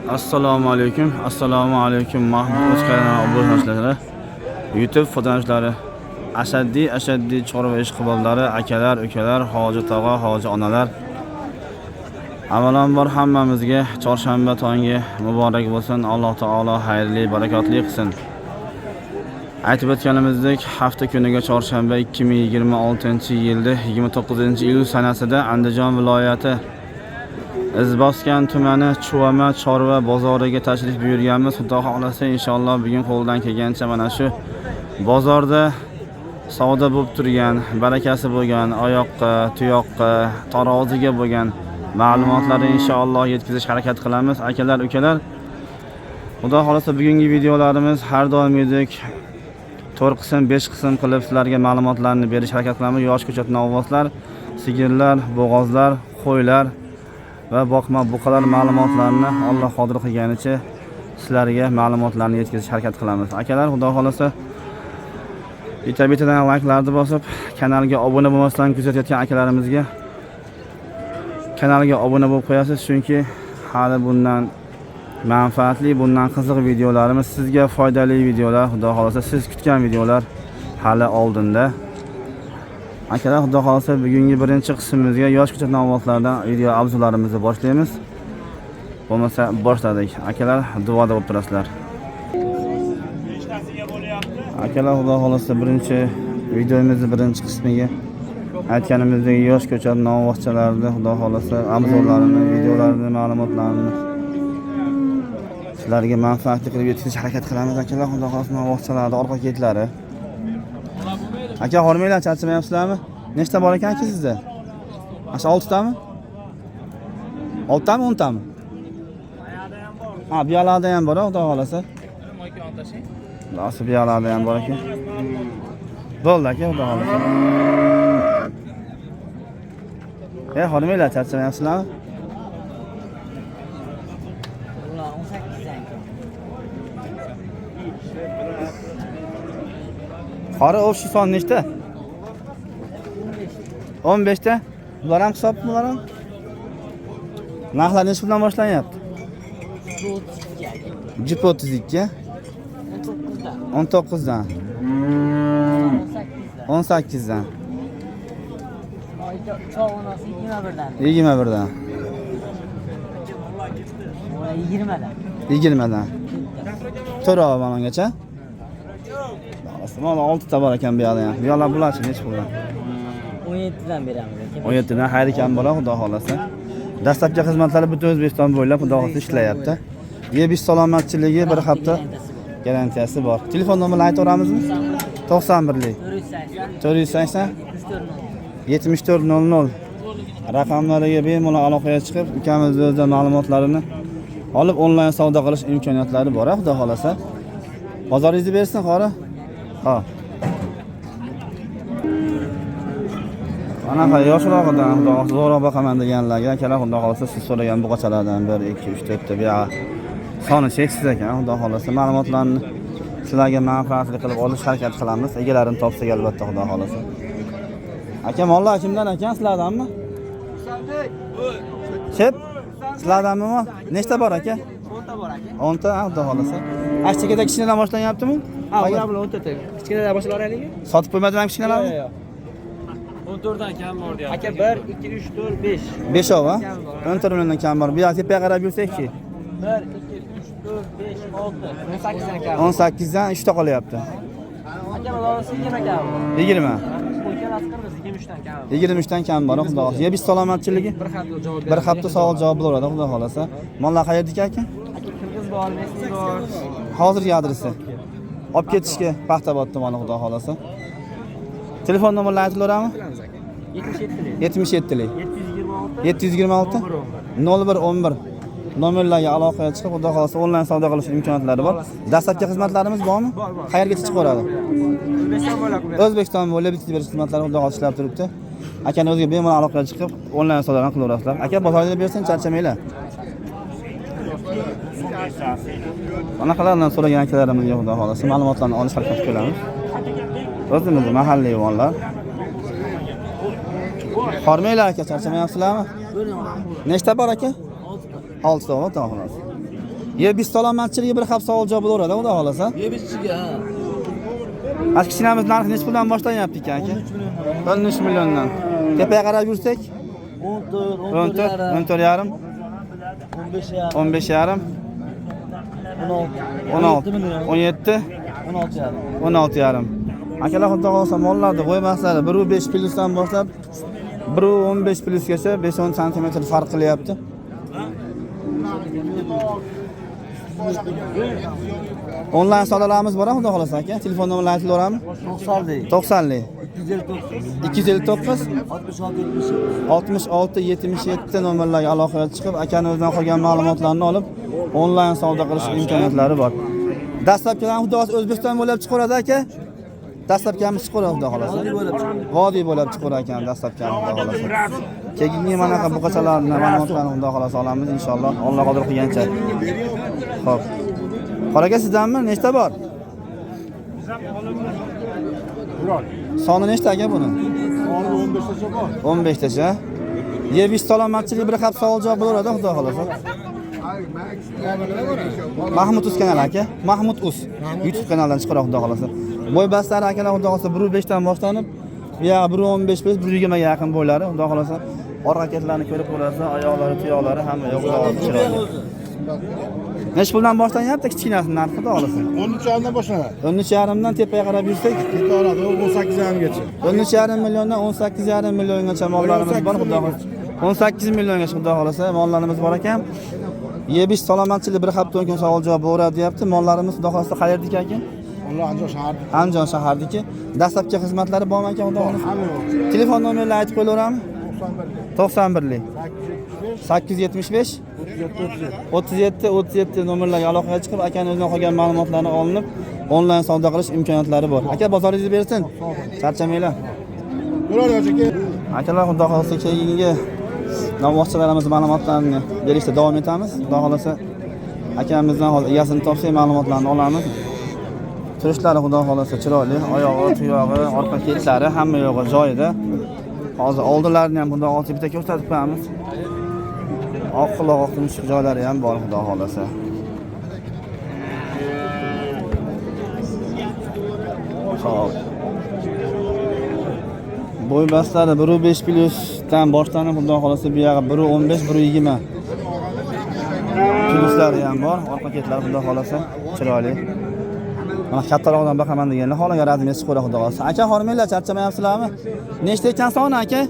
Assalomu alaykum. Assalomu alaykum Mahmud o'z kanali obunachilari, YouTube foydalanuvchilari, ashaddiy ashaddiy chorva ishqibozlari, akalar, ukalar, hoji tog'a, hoji onalar. Avvalambor hammamizga chorshanba tongi muborak bo'lsin. Alloh taolo xayrli, barakotli qilsin. Aytib o'tganimizdek, hafta kuniga chorshanba 2026-yilda 29-iyul sanasida Andijon viloyati Izboskan tumani Chuvama chorva bozoriga tashrif buyurganmiz. Xudo xohlasa, inshaalloh bugun qo'ldan kelgancha mana shu bozorda savdo bo'lib turgan, barakasi bo'lgan, oyoqqa, tuyoqqa, taroziga bo'lgan ma'lumotlarni inshaalloh yetkazish harakat qilamiz. Akalar, ukalar, Xudo xohlasa bugungi videolarimiz har doimgidek 4 qism, 5 qism qilib sizlarga ma'lumotlarni berish harakat qilamiz. Yosh ko'chat novvoslar, sigirlar, bo'g'ozlar, qo'ylar va boqma buqalar ma'lumotlarini Alloh qodir qilganicha sizlarga ma'lumotlarni yetkazish harakat qilamiz. Akalar, Xudo xohlasa bitta bittadan layklarni bosib, kanalga obuna bo'lmasdan kuzatayotgan akalarimizga kanalga obuna bo'lib qo'yasiz, chunki hali bundan manfaatli, bundan qiziq videolarimiz, sizga foydali videolar, Xudo xohlasa siz kutgan videolar hali oldinda. Akalar, Xudo xohlasa bugungi birinchi qismimizga yosh ko'chat novvoslardan video abzularimizni boshlaymiz. Bo'lmasa boshladik. Akalar, duoda bo'lib turasizlar. Akalar, Xudo xohlasa birinchi videomizni birinchi qismiga aytganimizdek yosh ko'chat novvoschalarni Xudo xohlasa abzorlarini, videolarini, ma'lumotlarini sizlarga manfaatli qilib yetkazish harakat qilamiz. Akalar, Xudo xohlasa novvoschalarni orqa ketlari. Aka, hormanglar, charchamayapsizlarmi? Nechta bor ekan aka sizda? Mana shu 6 tami? 6 tami, 10 tami? Ha, bu yoqlarda ham bor, Xudo xohlasa. Xudo bu yoqlarda ham bor ekan. Bo'ldi aka, Xudo xohlasa. E, hormanglar, charchamayapsizlarmi? Ular 18 aka. Qora общий son nechta? 15 ta. Bular ham hisobmi, bular ham? Narxlar necha puldan boshlanyapti? 32 aka. Jup 32, 19 dan. 19 dan, 18 dan. 18 dan, Cho'g' onasi 21 dan. 21 dan, Ular 20 dan. 20 dan. To'rov mangacha. Mana 6 ta bor ekan bu yoqda ham. Bu yoqlar bularchi necha puldan? 17 dan beramiz aka. 17 dan xayri kam bor, Xudo xohlasa. Dastlabki xizmatlari butun O'zbekiston bo'ylab Xudo xohlasa ishlayapti. Yeb ich salomatchiligi bir hafta garantiyasi bor. Telefon nomerini aytaveramizmi? 91lik 480 480 74 74 00 raqamlariga bemalol aloqaga chiqib, ukamizni o'zidan ma'lumotlarini olib onlayn savdo qilish imkoniyatlari bor, Xudo xohlasa. Bozoringizni bersin, qori. Ha. Anaqa yoshrog'idan Xudo xohlasa zo'rroq boqaman deganlarga akalar, Xudo xohlasa siz so'ragan buqachalardan 1 2 3 4 ta bu yog'i soni cheksiz ekan, Xudo xohlasa ma'lumotlarni sizlarga manfaatli qilib olish harakat qilamiz. Egalarini topsak albatta, Xudo xohlasa. Aka, mollar kimdan ekan, sizlardanmi? Kim? Sizlardanmi mol? Nechta bor aka? 10 ta bor aka. 10 ta, ha, Xudo xohlasa. Ash chekada kichkinadan boshlanyaptimi? Ha, ular bilan 10 ta. Kichkinadan boshlab olaylikmi? Sotib qo'ymadinglarmi kichkinalarni? Yo'q. 14 dan kam bor deyapti. Aka 1 2 3 4 5. 5 ha? 14 milliondan kam bor. Bu yoq tepaga qarab yursakchi. 1 2 3 4 5 6. 18 dan kam. 18 dan 3 ta qolyapti. Aka bular 20 kam. 20. Bu ikkalasi qirmizi 23 dan kam. 23 dan kam bor, Xudo xohlasa. Yeb ich salomatchiligi Bir hafta javob bir hafta savol javob bo'laveradi, Xudo xohlasa. Mollar qayerdiki aka? Aka qirg'iz bor, mesni bor. Hozirgi adresi. Olib ketishga Paxtabod tumani, Xudo xohlasa. Telefon nomerlarini aytilaverami? 77 lik. 77 lik. 726 726 01 11 nomerlarga aloqaga chiqib, Xudo xohlasa onlayn savdo qilish imkoniyatlari bor. Dastlabki xizmatlarimiz bormi? Qayergacha chiqaveradi? O'zbekiston bo'ylab qilib O'zbekiston bo'ylab yetkazib berish xizmatlari Xudo xohlasa ishlab turibdi. Akani o'ziga bemalol aloqaga chiqib, onlayn savdolarni qilaverasizlar. Aka, bozoringlar bersin, charchamanglar. Anaqalardan so'ragan akalarimizga Xudo xohlasa ma'lumotlarni olish harakat qilamiz. O'zimizni mahalliy mollar. Hormanglar aka, charchamayapsizlarmi? Nechta bor aka? 6 ta, Xudo xohlasa. Yeb ish salomatchiligi bir haf savol javob bo'laveradi, xudo xolasa. Yeb ichiga, ha. Mana kichkinamiz narxi necha puldan boshlanyapti ekan aka? 13 milliondan. Tepaga qarab yursak 14, 14, 14,5, 15,5, 15,5, 16, 16, 17, 16,5. 16,5. Akalar xudo xolasa mollarni qo'ymaslar 1.5 plyusdan boshlab 1.15 plyusgacha 5-10 sm farq qilyapti. Onlayn savdolarimiz bor, xudo xolasa aka. Telefon nomerlarini aytilaverami? 90lik. 90lik 259 259 66 66 77 nomerlarga aloqaga chiqib, akani o'zidan qolgan ma'lumotlarni olib, onlayn savdo qilish imkoniyatlari bor. Dastlabkidan xudo xohlasa O'zbekiston bo'ylab chiqaveradi aka. Dastlabkimiz chiqaveradi xudo xohlasa. Vodiy bo'ylab chiqaverar ekan dastlabkimiz xudo xohlasa. Keyingi manaqa buqachalarni ma'lumotlarni xudo xohlasa olamiz inshaalloh. Alloh qodir qilgancha. Xo'p. Qora aka sizdanmi? Nechta bor? Soni nechta aka buni? 15 tacha. Yeb ish salomatchilik bir haf savol javob bo'laveradi xudo xolasa. Mahmud Uz kanali aka. Mahmud Uz YouTube kanalidan chiqaradi xudo xolasa. Bo'y bastlari akalar xudo xolasa 1.5 dan boshlanib, bu yog'i 1.15 1.20 ga yaqin bo'ylari xudo xolasa. Orqa ketlarini ko'rib ko'rasiz, oyoqlari, tuyoqlari hamma yo'q xudo xolasa chiroyli. Necha puldan boshlanyapti kichkinasi narxi xudo xolasa? 13,5dan boshlanadi. 13,5 dan tepaga qarab yursak Ketaveradi 18,5gacha. 13,5 milliondan 18,5 milliongacha mollarimiz bor xudo xolasa. 18 milliongacha xudo xolasa mollarimiz bor ekan. Yeb ish salomatchilik bir hafta 10 kun savol javob bo'laveradi deyapti. Mollarimiz xudo xolasa qayerdiki aka? Ular Andijon shaharda. Andijon shahardiki. Dastlabki xizmatlari bormi aka xudo xolasa? Hamma yo'q. Telefon nomerlarini aytib qo'yaverami? 91 91lik 875 875 37 37 nomerlarga aloqaga chiqib, akani o'zidan qolgan ma'lumotlarni olinib, onlayn savdo qilish imkoniyatlari bor. Aka bozoringizni bersin. Charchamanglar. Ko'rar aka. Akalar xudo xolasa keyingi novvochchilarimiz ma'lumotlarini berishda davom etamiz. Xudo xolasa akamizdan hozir egasini topsak ma'lumotlarni olamiz. Turishlari xudo xolasa chiroyli, oyog'i, tuyog'i, orqa ketlari hamma yo'g'i joyida. Hozir oldilarini ham xudo xolasa bitta ko'rsatib qo'yamiz. Oq quloq, oq tumshuq joylari ham bor xudo xolasa. Xo'p. Bo'y bastlari 1.5 plyusdan boshlanib xudo xolasa bu yog'i 1.15, 1.20 plyuslari ham bor. Orqa ketlari xudo xolasa chiroyli. Mana kattaroqdan boqaman deganlar xohlagan razmga chiqaveradi xudo xolasa. Aka hormanglar, charchamayapsizlarmi? Nechta ekan soni aka?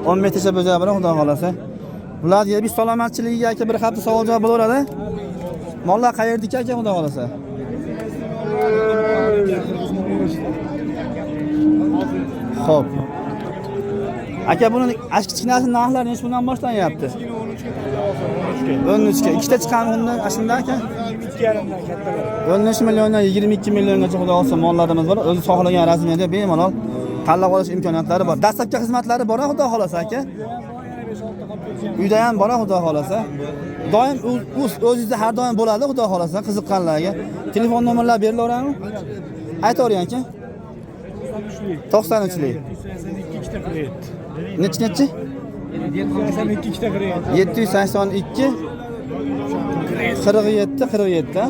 15 tacha bo'lyapti xudo xolasa. Bular yeb ish salomatchiligiga aka bir hafta savol javob bo'laveradi. Mollar qayerdiki aka xudo xolasa? Xo'p. Aka buni ash kichkinasi narxlari necha puldan boshlanyapti? 13 ga. Ikkita chiqqan undan ashunda aka? 13 milliondan 22 milliongacha xudo xolasa mollarimiz bor. O'zi xohlagan razmerda bemalol tanlab olish imkoniyatlari bor. Dastlabki xizmatlari bor xudo xolasa aka. Uyda ham bor xudo xolasa. Doim o'zingizda har doim bo'ladi xudo xolasa qiziqqanlarga. Telefon nomerlari berilaveradimi? Aytavering aka. 93lik. Nechi? 782 47 47.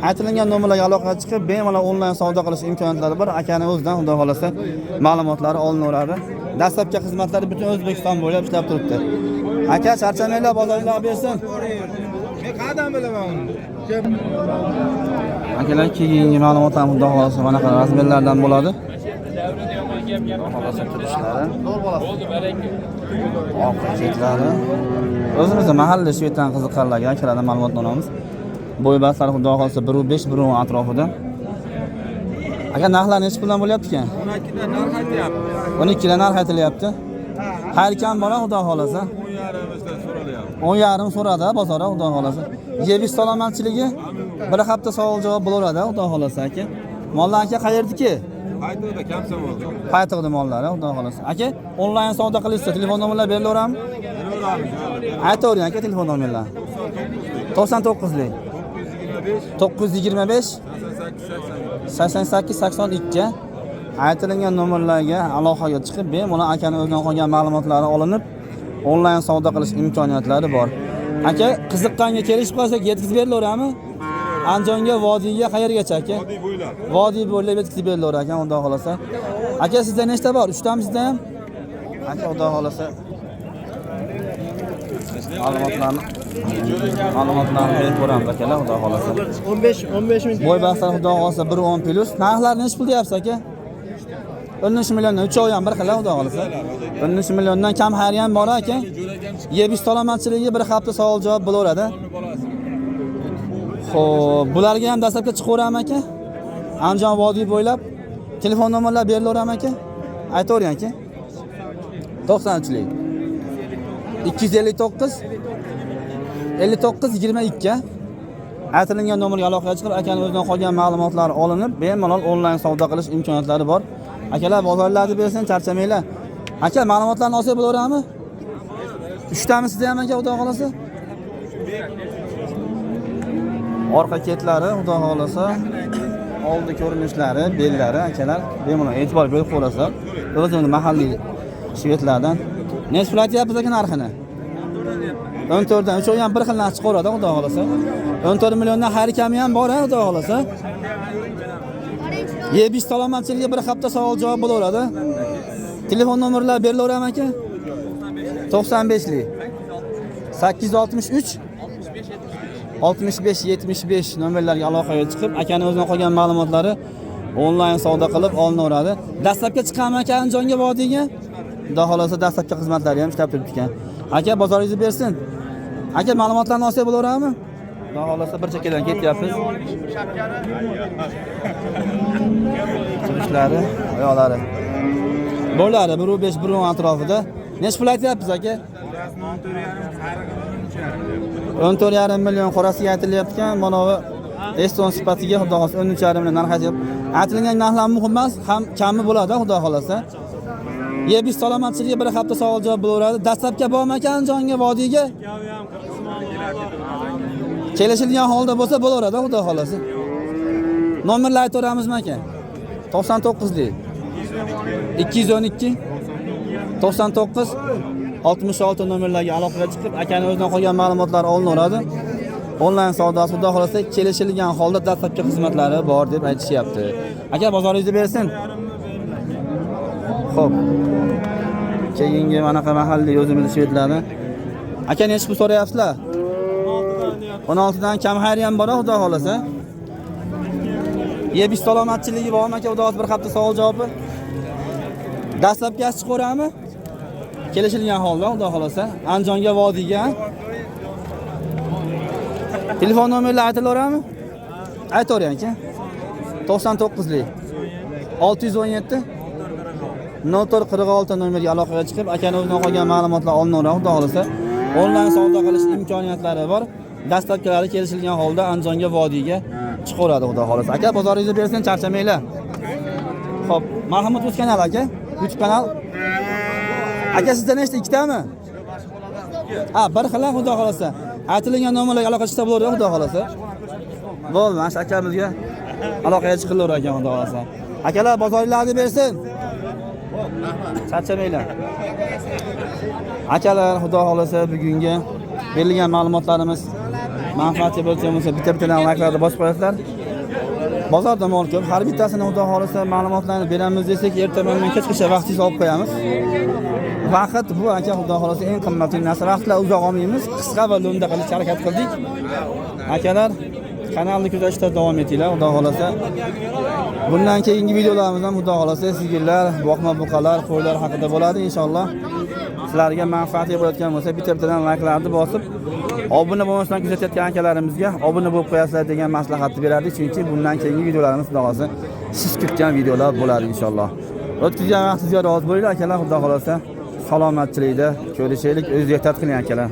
Aytilgan nomerlarga aloqaga chiqib, bemalol onlayn savdo qilish imkoniyatlari bor. Akani o'zidan xudo xolasa ma'lumotlari olinaveradi. Dastlabki xizmatlari butun O'zbekiston bo'ylab ishlab turibdi. Aka charchamanglar, bozoringlar bersin. Men qadam bilaman uni. Akalar keyingi ma'lumotlar xudo xolasa mana razmerlardan bo'ladi. Xudo xolasa turishlari. Oq ketlari. O'zimizda mahalla shu yerdan qiziqqanlarga akalardan ma'lumotni olamiz. Bo'y bastlari xudo xolasa 1.5 1.10 atrofida. Aka narxlar necha puldan bo'lyapti ekan? 12 dan narx aytyapti. 12 dan narx aytilyapti. Har kam bor xudo xolasa. 10,5dan so'ralyapti. 10,5 so'radi bozorda xudo xolasa. Yeb ish salomatchiligi bir hafta savol javob bo'laveradi xudo xolasa aka. Mollar aka qayerdiki? Paytog'da Komsomolda. Paytog'da mollari xudo xolasa. Aka, onlayn savdo qilishsa telefon nomerlari berilaveradimi? Aytavering aka telefon nomerlarini. 99lik 925 88 82 aytilgan nomerlarga aloqaga chiqib, bemalol akani o'zidan qolgan ma'lumotlari olinib, onlayn savdo qilish imkoniyatlari bor. Aka, qiziqqanga kelishib qolsak yetkazib berilaverami? Andijonga, vodiyga qayergacha aka? Vodiy bo'ylab. Vodiy bo'ylab yetkazib berilaverar ekan, xudo xolasa. Aka, sizda nechta bor? 3 tami sizda ham? Aka, xudo xolasa. Ma'lumotlarni berib ko'ramiz akalar, xudo xolasa. 15 15 ming. Bo'y bastlar xudo xolasa 1.10 plus. Narxlari nechi pul deyapsiz aka? 13 milliondan uchovi ham bir xil, xudo xolasa. 13 milliondan kam xayri ham bor aka. Yeb salomatchiligi bir hafta savol javob bo'laveradi. Xo'p, bularga ham dastlabki chiqaverami aka? Andijon vodiy bo'ylab telefon nomerlar berilaverami aka? Aytavering aka. 93lik 259 59 22. Aytilingan nomerga aloqaga chiqib, akani o'zidan qolgan ma'lumotlar olinib, bemalol onlayn savdo qilish imkoniyatlari bor. Akalar, bozorlarni bersin, charchamanglar. Aka, ma'lumotlarni olsak bo'laverami? Uchtami sizda ham aka, xudo xolasa? Orqa ketlari, xudo xolasa, oldi ko'rinishlari, bellari akalar, bemalol e'tibor berib ko'rasizlar. O'zimizni mahalliy shvedlardan. Necha pul aytyapsiz aka narxini? 14 dan uchovi ham bir xil narx chiqaveradi, xudo xolasa. 14 milliondan xayri kami ham bor, xudo xolasa. Yeb ich salomatchiligi bir hafta savol javob bo'laveradi. Telefon nomerlari berilaverami aka? 95lik 863 65 75 nomerlarga aloqaga chiqib, akani o'zidan qolgan ma'lumotlari onlayn savdo qilib olinaveradi. Dastlabki chiqqanmi aka Andijonga, vodiyga? Xudo xolasa dastlabki xizmatlari ham ishlab turibdi ekan. Aka, bozoringizni bersin. Aka, ma'lumotlarni olsak bo'laveradimi? Xudo xolasa bir chekkadan ketyapmiz. Turishlari, oyoqlari. Bo'ladi 1.5 1.10 atrofida. Necha pul aytyapsiz aka? 14,5 million qorasiga aytilyapti ekan. Mana bu Eston sifatiga xudo xolasa 13,5 million narx aytyapti. Aytilgan narxlar muhim emas, ham kami bo'ladi, xudo xolasa. Yeb ich salomatchiligi bir hafta savol javob bo'laveradi. Dastlabki bormi aka Andijonga, vodiyga? Kelishilgan holda bo'lsa bo'laveradi, xudo xolasa. Nomerlar aytaveramizmi aka? 99lik 212 99 66 nomerlarga aloqaga chiqib, akani o'zidan qolgan ma'lumotlar olinaveradi. Onlayn savdosi xudo xolasa kelishilgan holda dastlabki xizmatlari bor deb aytishyapti. Aka, bozoringizni bersin. Xo'p. Keyingi manaqa mahalliy o'zimizni shvedlarni. Aka, necha pul so'rayapsizlar? 16 dan kam xayri ham bor, xudo xolasa. Yeb ich salomatchiligi bormi aka, xudo xohlasa bir hafta savol javobi. Dastlabki chiqaverami? Kelishilgan holda, xudo xolasa. Andijonga, vodiyga. Telefon nomerlari aytilaverami? Aytavering aka. 99lik 617 0446 nomerga aloqaga chiqib, akani o'zidan qolgan ma'lumotlar olinaveradi, xudo xolasa. Onlayn savdo qilish imkoniyatlari bor. Dastlabkilari kelishilgan holda Andijonga, vodiyga chiqaveradi, xudo xolasa. Aka, bozoringizni bersin, charchamanglar. Xo'p, Mahmud o'z kanal aka, YouTube kanal. Aka, sizda nechta, ikkitami? Ha, bir xil, xudo xolasa. Aytilgan nomerlarga aloqa chiqsa bo'ladi, xudo xolasa. Bo'ldi, mana shu akamizga aloqaga chiqilaver ekan, xudo xolasa. Akalar, bozoringlarni bersin. Charchamanglar. Akalar, xudo xolasa bugungi berilgan ma'lumotlarimiz manfaatli bo'lgan bo'lsa, bitta-bittadan layklarni bosib qo'yasizlar. Bozorda mol ko'p, har bittasini xudo xolasa ma'lumotlarni beramiz desak, ertamandan kechgacha vaqtingizni olib qo'yamiz. Vaqt bu aka, xudo xolasa eng qimmatli narsa. Vaqtlar uzoq olmaymiz, qisqa va lo'nda qilishga harakat qildik. Akalar, kanalni kuzatishda davom etinglar, xudo xolasa. Bundan keyingi videolarimiz ham xudo xolasa sigirlar, boqma buqalar, qo'ylar haqida bo'ladi inshaalloh. Sizlarga manfaatli bo'layotgan bo'lsa, bitta-bittadan layklarni bosib, obuna bo'lmasdan kuzatayotgan akalarimizga obuna bo'lib qo'yasizlar degan maslahatni berardik, chunki bundan keyingi videolarimiz xudo xolasa siz kutgan videolar bo'ladi inshaalloh. O'tkazgan vaqtingizga rozi bo'linglar akalar, xudo xolasa salomatchilikda ko'rishaylik, o'zingiz ehtiyot qiling akalar.